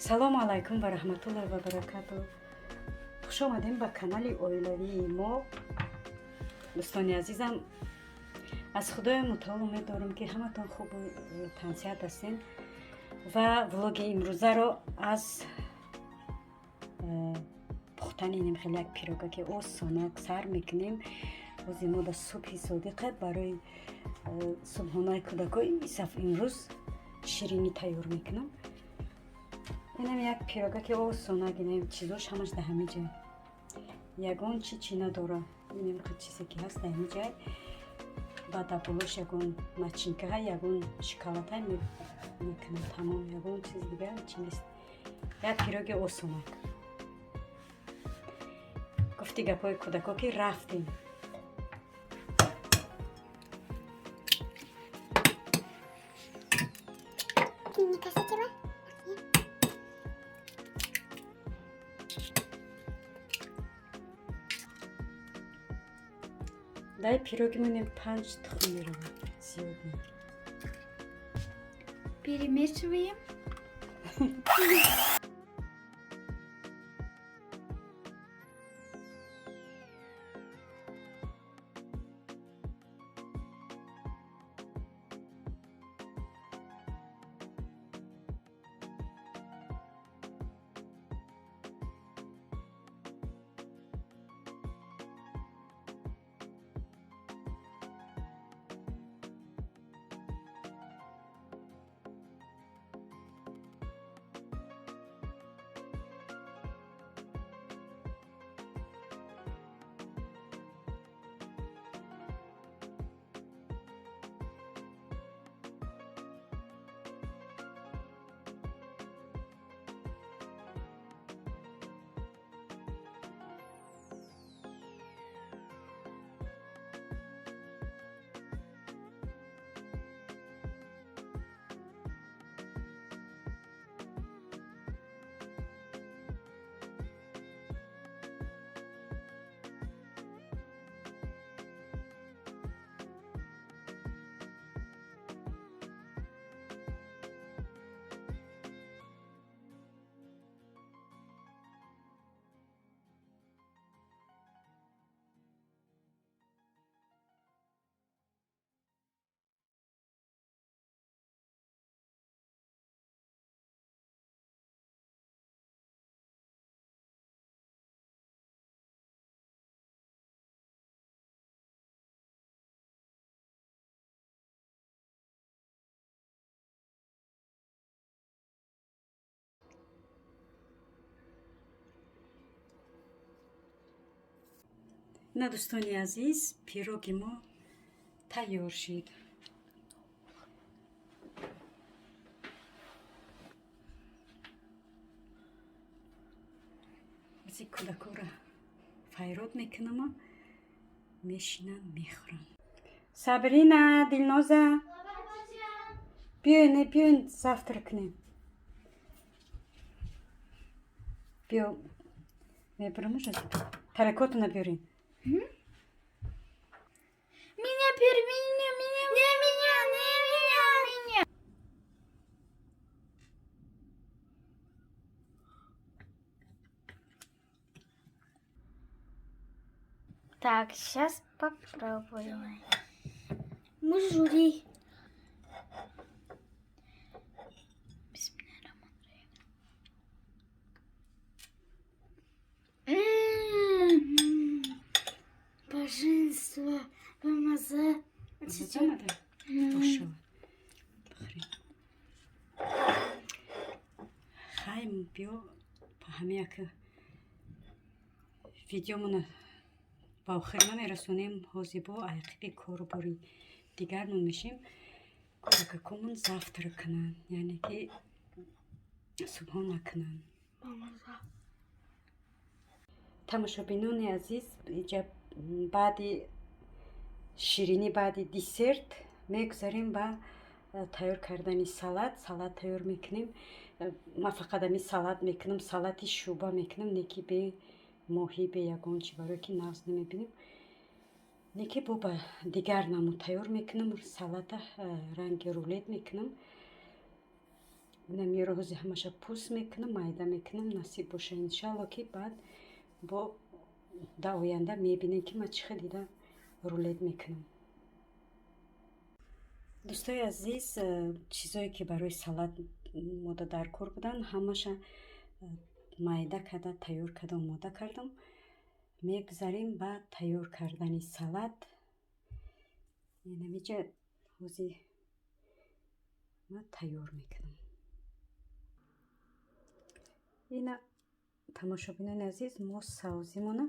Салому алайкум ва раҳматуллоҳи ва баракату. Хуш омадем ба канали оилавии мо. Дӯстони азизам, аз Худои мутаол умед дорам, ки ҳаматон хубу тансиҳат ҳастем ва влоги имрӯзаро аз пухтани инем хеле як пирогаки осонак сар мекунем. Бози мо да субҳи содиқа барои субҳонаи кӯдакои исаф имрӯз ширинӣ тайёр мекунам. Инам як пирогаки осонак, инам чизош ҳамаш да ҳами ҷай. Ягон чи чӣ надора. Инам чизе ки ҳаст да ҳами ҷай. Баъд дар болош ягон начинкаҳа, ягон шоколадҳа мекунам, тамом, ягон чизи дигар чи нест. Як пироги осонак. Гуфти гапҳои кӯдако ки рафтем. Дай пироги монем панҷ тухм меравад, зиёд не. Перемешиваем. На, дӯстони азиз, пироги мо тайёр шид. Ози кӯдакора файрод мекунама, мешинанд, мехӯранд. Сабрина, Дилноза, биёен, биёен, завтрак кунем. Биё, мебарамуш, таракотона биёрен. Меня первый, меня, меня, не меня, не меня, меня. Так, сейчас попробуем. Мы жюри. Бисмиллахиррахманиррахим. Божество, помаза. Омада? Бошава. Бихӯрем. Хайм, биё, ҳами яка видеомона ба охир намерасонем. Ҳозир бо айқиби кору бори дигармон мешем. Кӯдакакомон завтрак кунанд, яъне ки субҳон накунанд. Помаза. Тамошобинони азиз, иҷа баъди ширинӣ, баъди десерт мегузарем ба тайёр кардани салат. Салат тайёр мекунем. Ман фақат ами салат мекунам, салати шӯба мекунам, не ки бе моҳӣ, бе ягон чи, барое ки нағз намебинем. Не ки бо ба дигар намуд тайёр мекунам салата, ранги рулет мекунам. Инамиро ҳози ҳамаша пӯст мекунам, майда мекунам, насиб боша иншалло, ки баъд бо дар оянда мебинем, ки ман чӣ хел дида рулет мекунам. Дӯстои азиз, чизое ки барои салат мода дар кор буданд, ҳамаша майда карда, тайёр карда, омода кардам. Мегузарем ба тайёр кардани салат. Инамиҷа ҳози ман тайёр мекунам. Ина тамошобинони азиз, мо савзимона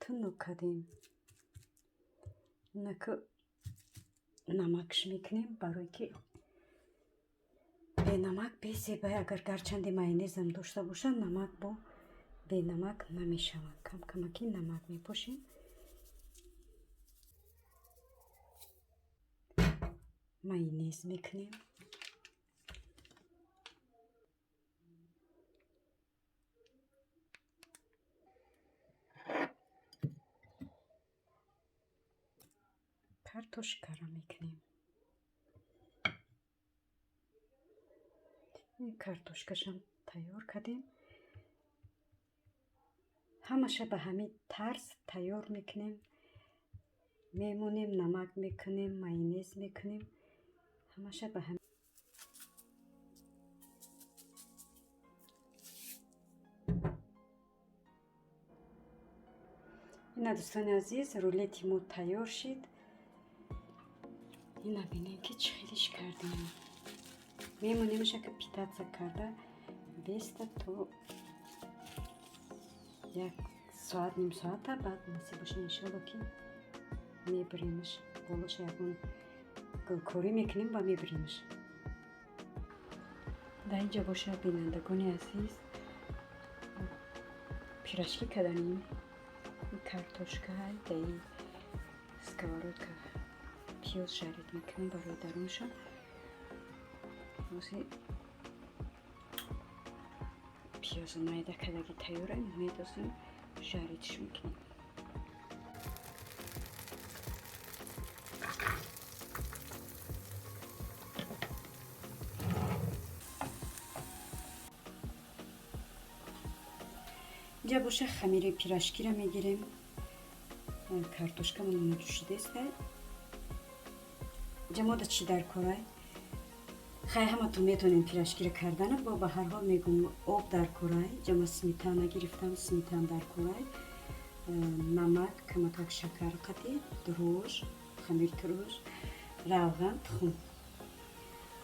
тунук кардем. Инаку намакш мекунем, барое ки бенамак безебай. Агар гарчанде майонезам дошта бошад, намак бо бенамак намешавад. Камкамаки намак мепошем. Майонез мекунем. Картошкаро мекунем. Ин картошкашам тайёр кардем. Ҳамаша ба ҳамин тарз тайёр мекунем. Мемонем, намак мекунем, майонез мекунем. Ҳамаша ба ҳамин. Ина дӯстони азиз, рулети мо тайёр шид. Ина бинем, ки чӣ хелиш кардем. Мемонемаша, ки питаться карда беста то як соат, ним соата. Баъд насиб боша иншолло, ки мебиремаш, болоша ягон гулкорӣ мекунем ва мебиремаш. Дар инҷа боша, бинандагони азиз, пирожки каданем. Картошка даи сковородка пиёз жарить мекунем барои дарунша. Ози пиёзу майда кадаги тайёра медозем, жарить ш мекунем. Инҷа боша хамири пирожкиро мегирем. Картошкамон ҷӯшидеста. Инҷа мода чӣ дар корай? Хай, ҳаматон метонем пирожкиро кардана, бо ба ҳар ҳол мегум: об дар корай, ҷама сметана гирифтам, сметана дар корай, намак, камакак шакар қатӣ, дрожж, хамир дрожж, равған, тухм.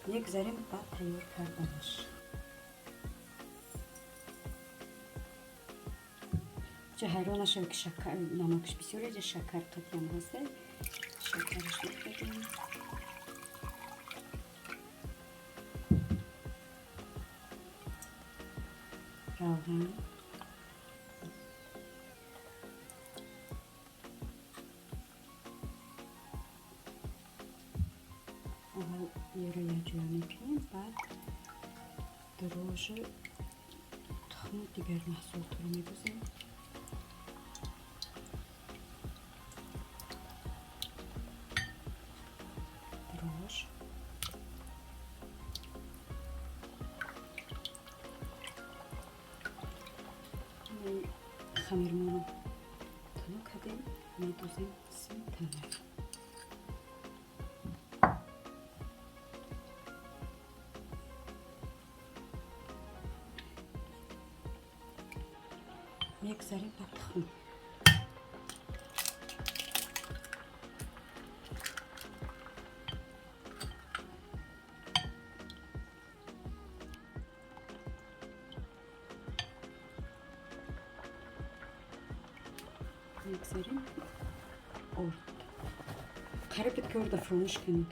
Мегузарем ба тайёр карданаш. Ҷа ҳайрон нашавед, ки шакар намакш бисёре, ҷа шакар қатиам ҳаста. Шакараш мекардем. Равған. Аввал ёро якҷоя мекунем, баъд дрожжу, тухму дигар маҳсулотро медозем. Дрожж. Хамирмонро тунук кардем, медозем сметана. Мегузарем ба тухм. Мегузарем орд. Қариб буд, ки орда фуромӯш кунем.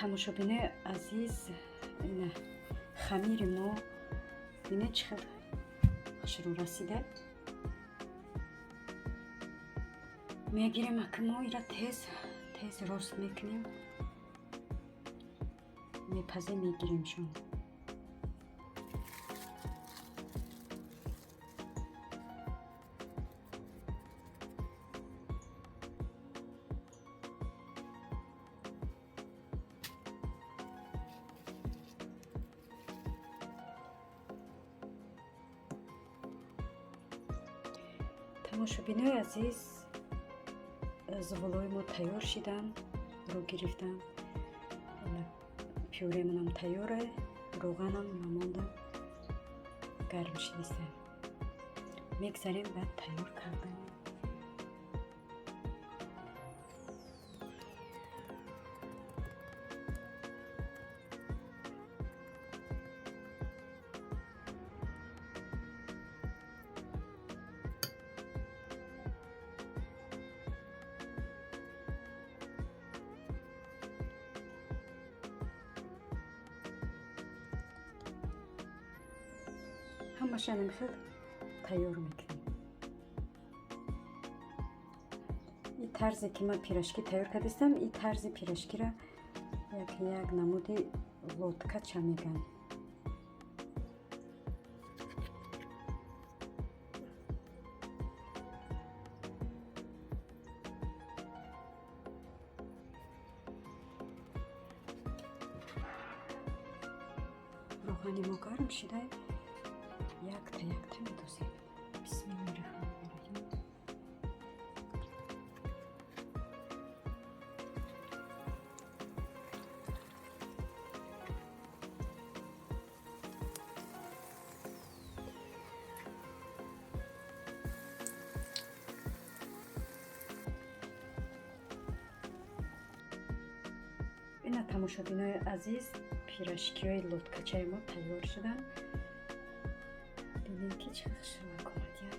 Тамошобинои азиз, ина хамири мо бинед, чӣ хел хушрӯ расида. Мегирем, аки мо ира тез тез рост мекунем, мепазем, мегиремшон. Тамошобинои азиз, зуволҳои мо тайёр шиданд, рӯ гирифтанд. Пюремонам тайёре, роғанам намонда, гарм шидиста. Мегзарем ба тайёр кардани. Ҳамаша намхел тайёр мекунем. И тарзе ки ман пирожки тайёр кардастам, и тарзи пирожкира як як намуди лодкача мегӯянд. Роғани мо гарм шида, якта якта медозем. Бисмиллоҳи раҳмони раҳим. Ина, тамошобинои азиз, пирожкиҳои лодкачаи мо тайёр шуданд. Бинед, ки чӣ хушрӯак омадиян.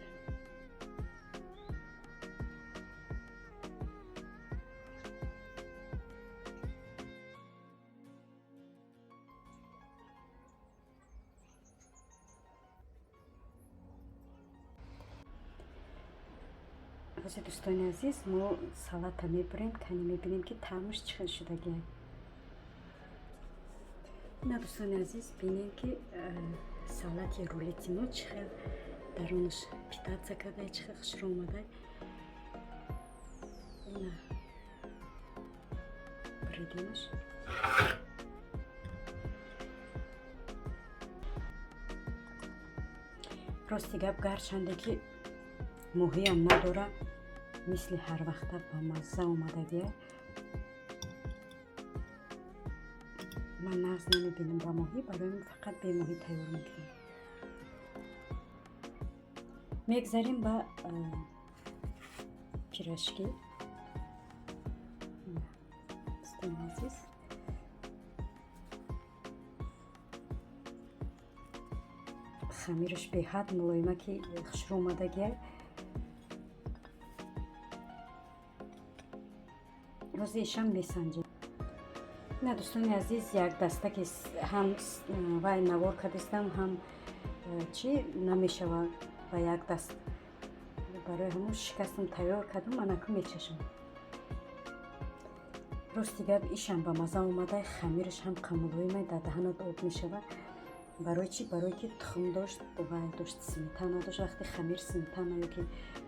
Ҳозир, дӯстони азиз, мо салата мебурем, кани мебинем, ки таъмаш чӣ хел шудагия. Ина, дӯстони азиз, бинем, ки салати рулети мо чӣ хел дарунаш питаться карда, чӣ хел хушрӯ омада. Ина буридимаш. Рости гап, гарчанде ки моҳиам надора, мисли ҳарвақта ба мазза омадагия. Ман нағз намебинам ба моҳӣ, барои фақат бемоҳӣ тайёр мекунам. Мегзарем ба пирожки. Дӯстони азиз, хамираш беҳад мулоима, ки хушрӯ омадагия. Ҳозир ишам месанҷем. На, дӯстони азиз, як даста ки ҳам вай навор кардистам, ҳам чӣ намешава ба як даст, барои ҳамон шикастам, тайёр кардам, анаку мечашам. Рости гап, ишам ба маза омада, хамираш ҳам қамулоимай, дар даҳанат об мешава. Барои чӣ? Барое ки тухм дошт, вай дошт, сметана дошт. Вақте хамир сметана ё ки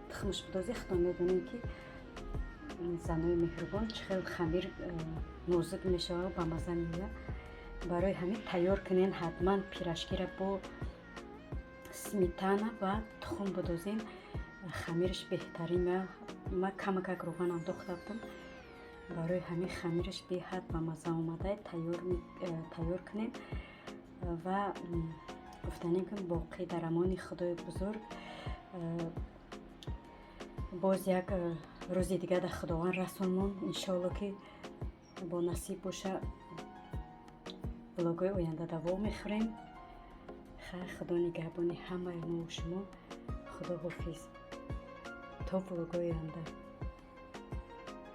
тухмаш бидозӣ, худо медонем, ки занои меҳрубон, чӣ хел хамир нозук мешава, ба маза меояд. Барои ҳамин тайёр кунен ҳатман пирожкира, бо сметана ва тухм бидозем, хамираш беҳтарин. Ма камакак роған андохта будам, барои ҳамин хамираш беҳад ба маза омада. Тайёр кунем ва гуфтанем, ки боқӣ дар амони Худои бузург. Боз як рӯзи дигар дар Худованд расонмон, иншоалло, ки бо насиб боша, влогҳои оянда давом мехӯрем. Хайр, Худо нигаҳбони ҳамаи мову шумо. Худо ҳофиз, то влогҳои оянда.